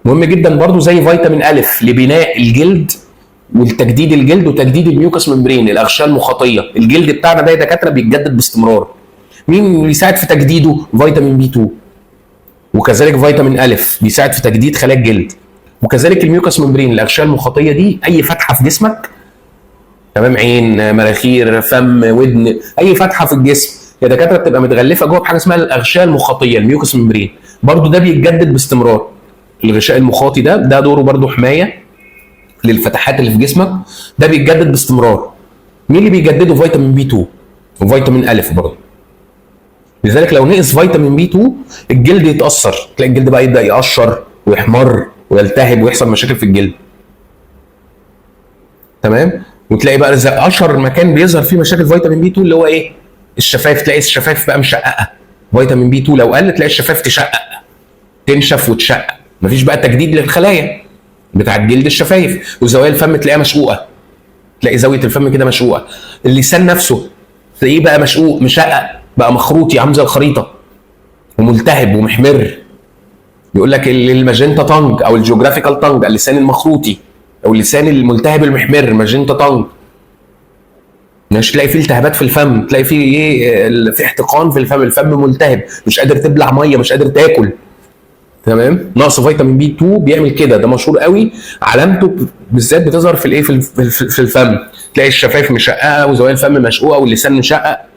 مهم جدا برضو زي فيتامين الف لبناء الجلد والتجديد الجلد وتجديد ال mucous membrane، الاغشيه المخاطيه. الجلد بتاعنا ده يا دكاترة بيتجدد باستمرار. مين اللي بيساعد في تجديده؟ فيتامين B 2، وكذلك فيتامين الف بيساعد في تجديد خلايا الجلد، وكذلك ال mucous membrane، الاغشيه المخاطيه دي. اي فتحه في جسمك، تمام، عين، مناخير، فم، ودن، اي فتحه في الجسم يا دكاترة بتبقى متغلفه جوه بحاجة اسمها الاغشيه المخاطيه، ال mucous membrane. برضو ده بيتجدد باستمرار. الغشاء المخاطي ده دوره برضو حماية للفتحات اللي في جسمك، ده بيتجدد باستمرار. مين اللي بيجدده؟ فيتامين B 2 وفيتامين الف برضه. لذلك لو نقص فيتامين B 2 الجلد يتاثر، تلاقي الجلد بقى يبدا يقشر ويحمر ويلتهب ويحصل مشاكل في الجلد، تمام؟ وتلاقي بقى اشهر مكان بيظهر فيه مشاكل فيتامين B 2 اللي هو ايه؟ الشفايف. تلاقي الشفايف بقى مشققه. فيتامين B 2 لو قل تلاقي الشفايف تشقق، تنشف وتشقق، مفيش بقى تجديد للخلايا بتاع جلد الشفايف. وزوايا الفم تلاقيها مشقوقه، تلاقي زاوية الفم كده مشقوقه. اللسان نفسه تلاقيه بقى مشقوق مشقق، بقى مخروطي عامل زي الخريطة وملتهب ومحمر. يقول لك ال magenta tongue او ال geographical tongue، اللسان المخروطي او اللسان الملتهب المحمر، magenta tongue. مش تلاقي فيه التهابات في الفم، تلاقي فيه ايه؟ في احتقان في الفم، الفم ملتهب، مش قادر تبلع ميه، مش قادر تاكل، تمام؟ نقص فيتامين B 2 بيعمل كده، ده مشهور قوي. علامته بالذات بتظهر في الايه؟ في الفم، تلاقي الشفايف مشققه وزوايا الفم مشقوقه واللسان مشقق.